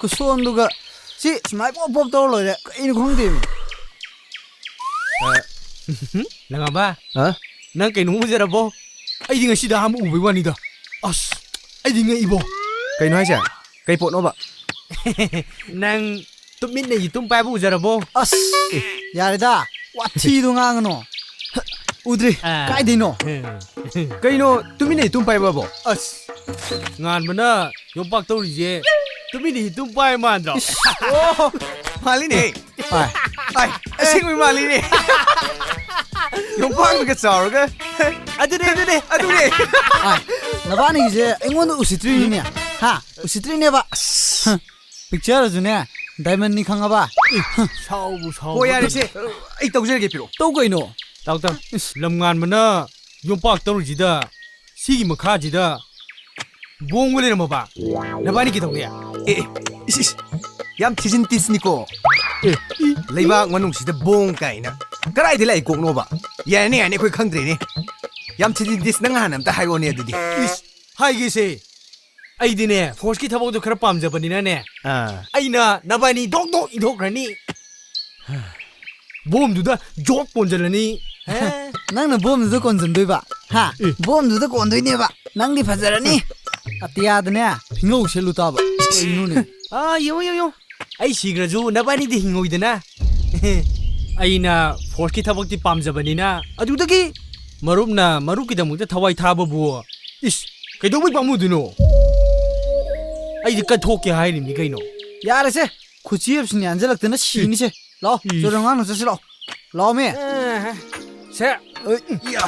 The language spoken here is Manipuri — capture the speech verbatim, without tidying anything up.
ꯈꯨꯁꯣꯟꯗꯨꯒ ꯁꯤ ꯁꯨꯃꯥꯏ ꯄꯣꯞ ꯄꯣꯞ ꯇꯧꯔ ꯂꯣꯏꯔꯦ꯫ ꯀꯩꯅꯣ ꯈꯪꯗꯦꯃꯤ꯫ ꯅꯪ ꯑꯃ? ꯍꯥ? ꯅꯪ ꯀꯩꯅꯣꯝ ꯎꯖꯔꯕꯣ? ꯑꯩꯗꯤ ꯉꯁꯤꯗ ꯑꯍꯥꯟꯕ ꯎꯕꯩ ꯋꯥꯅꯤꯗ꯫ ꯑꯁ, ꯑꯩꯗꯤ ꯉꯛꯏꯕꯣ꯫ ꯀꯩꯅꯣ ꯍꯥꯏꯁꯦ? ꯀꯩ ꯄꯣꯠꯅꯣꯕ? ꯅꯪ ꯇꯨꯃꯤꯟꯅ ꯌꯦꯇꯨꯝ ꯄꯥꯏꯕ ꯎꯖꯔꯕꯣ? ꯑꯁ, ꯌꯥꯔꯦꯗ, ꯋꯥꯊꯤꯗꯣ ꯉꯥꯡꯒꯅꯣ꯫ ꯎꯗ꯭ꯔꯤ꯫ ꯑꯥ꯫ ꯀꯥꯏꯗꯩꯅꯣ? ꯀꯩꯅꯣ ꯇꯨꯃꯤꯟꯅ ꯌꯦꯇꯨꯝ ꯄꯥꯏꯕꯕꯣ? ꯑꯁ, ꯉꯥꯟꯕꯅ ꯌꯣꯝꯄꯥꯛ ꯇꯧꯔꯤꯁꯦ ꯇꯨꯃꯤꯟꯅ ꯌꯦꯇꯨꯝ ꯄꯥꯏ ꯃꯥꯟꯗ꯭ꯔꯣ? ꯑꯣ, ꯃꯥꯜꯂꯤꯅꯦ꯫ ꯍꯣꯏ꯫ ꯑꯥꯏ, ꯑꯁꯦꯡꯕꯩ ꯃꯥꯜꯂꯤꯅꯦ꯫ ꯌꯣꯝꯄꯥꯛꯅꯒ ꯆꯥꯎꯔꯒ꯫ ꯑꯗꯨꯅꯦ, ꯑꯗꯨꯅꯦ꯫ ꯑꯗꯨꯅꯦ꯫ ꯍꯣꯏ꯫ ꯅꯕꯥꯅꯤꯒꯤꯁꯦ ꯑꯩꯉꯣꯟꯗ ꯎꯁꯤꯠꯇ꯭ꯔꯤꯅꯤꯅꯦ꯫ ꯍꯥ? ꯎꯁꯤꯠꯇ꯭ꯔꯤꯅꯦꯕ꯫ ꯄꯤꯛꯆꯔꯁꯨꯅꯦ, diamondꯅꯤ ꯈꯪꯉꯕ? ꯁꯥꯎꯕꯨ ꯁꯥꯎꯕ꯫ ꯍꯣꯏ, ꯌꯥꯔꯦꯁꯦ꯫ ꯑꯩ ꯇꯧꯖꯔꯒꯦ, ꯄꯤꯔꯛꯑꯣ꯫ ꯇꯧ ꯀꯩꯅꯣ꯫ ꯇꯥꯎ, ꯇꯥꯎ꯫ ꯏꯁ꯫ ꯂꯝꯉꯥꯟꯕꯅ ꯌꯣꯝꯄꯥꯛ ꯇꯧꯔꯤꯁꯤꯗ, ꯁꯤꯒꯤ ꯃꯈꯥꯁꯤꯗ ꯕꯣꯝꯒ ꯂꯩꯔꯝꯃꯕ? ꯅꯕꯥꯅꯤ ꯀꯩꯗꯧꯅꯤ? ꯑꯦ, ꯑꯦ, ꯏꯁ, ꯏꯁ꯫ ꯌꯥꯝ ꯊꯤꯖꯤꯟ ꯇꯤꯁꯅꯤꯀꯣ꯫ ꯑꯦ, ꯂꯩꯕꯥꯛ ꯃꯅꯨꯡꯁꯤꯗ ꯕꯣꯝ ꯀꯥꯏꯅ꯫ ꯀꯗꯥꯏꯗ ꯂꯥꯛꯏ ꯀꯣꯛꯅꯣꯕ? ꯌꯥꯔꯦꯅꯦ, ꯌꯥꯔꯦꯅꯦ, ꯑꯩꯈꯣꯏ ꯈꯪꯗ꯭ꯔꯦꯅꯦ꯫ ꯌꯥꯝ ꯊꯤꯖꯤꯟ ꯇꯤꯁ, ꯅꯪ ꯍꯥꯟꯅ ꯑꯝꯇ ꯍꯥꯏꯔꯛꯑꯣꯅꯦ ꯑꯗꯨꯗꯤ꯫ ꯏꯁ, ꯍꯥꯏꯒꯦꯁꯦ꯫ ꯑꯩꯗꯤꯅꯦ, forceꯀꯤ ꯊꯕꯛꯇꯣ ꯈꯔ ꯄꯥꯝꯖꯕꯅꯤꯅꯅꯦ꯫ ꯑꯥ꯫ ꯑꯩꯅ ꯅꯕꯥꯅꯤ ꯗꯣꯛ ꯗꯣꯛ ꯏꯟꯊꯣꯛꯈ꯭ꯔꯅꯤ꯫ ꯕꯣꯝꯗꯨꯗ ꯖꯣꯛ ꯀꯣꯟꯖꯜꯂꯅꯤ꯫ ꯍꯦ? ꯅꯪꯅ ꯕꯣꯝꯗꯨꯗ ꯀꯣꯟꯖꯟꯗꯣꯏꯕ? ꯍꯥ? ꯑꯦ꯫ ꯕꯣꯝꯗꯨꯗ ꯀꯣꯟꯗꯣꯏꯅꯦꯕ꯫ ꯅꯪꯗꯤ ꯐꯖꯔꯅꯤ꯫ ꯑꯇꯤꯌꯥꯗꯅꯦ, ꯐꯤꯉꯧ ꯁꯦꯠꯂꯨ ꯇꯥꯕ꯫ ꯀꯩꯅꯣꯅꯦ? ꯑꯥ, ꯌꯦꯡꯉꯣ, ꯌꯦꯡꯉꯣ, ꯌꯦꯡꯉꯣ꯫ ꯑꯩ ꯁꯤꯈ꯭ꯔꯁꯨ ꯅꯕꯥꯅꯤꯗꯤ ꯍꯤꯡꯍꯧꯏꯗꯅ꯫ ꯑꯩꯅ forceꯀꯤ ꯊꯕꯛꯇꯤ ꯄꯥꯝꯖꯕꯅꯤꯅ, ꯑꯗꯨꯗꯒꯤ ꯃꯔꯨꯞꯅ ꯃꯔꯨꯞꯀꯤꯗꯃꯛꯇ ꯊꯋꯥꯏ ꯊꯥꯕꯕꯨ, ꯏꯁ, ꯀꯩꯗꯧꯕꯩ ꯄꯥꯝꯃꯨꯗꯣꯏꯅꯣ? ꯑꯩꯗꯤ ꯀꯠꯊꯣꯛꯀꯦ ꯍꯥꯏꯔꯤꯕꯅꯤ ꯀꯩꯅꯣ꯫ ꯌꯥꯔꯦꯁꯦ, ꯈꯨꯠꯆꯦꯞꯁꯤꯅ ꯌꯥꯟꯁꯤꯜꯂꯛꯇꯅ ꯁꯤꯅꯤꯁꯦ꯫ ꯂꯥꯛꯑꯣ, ꯏꯁ꯫ ꯆꯨꯔꯪ ꯉꯥꯡꯅ ꯆꯠꯁꯤ ꯂꯥꯛꯑꯣ꯫ ꯂꯥꯛꯑꯣꯃꯦ꯫ ꯑꯦ, ꯁꯦ꯫ ꯑꯩ, ꯌꯥ꯫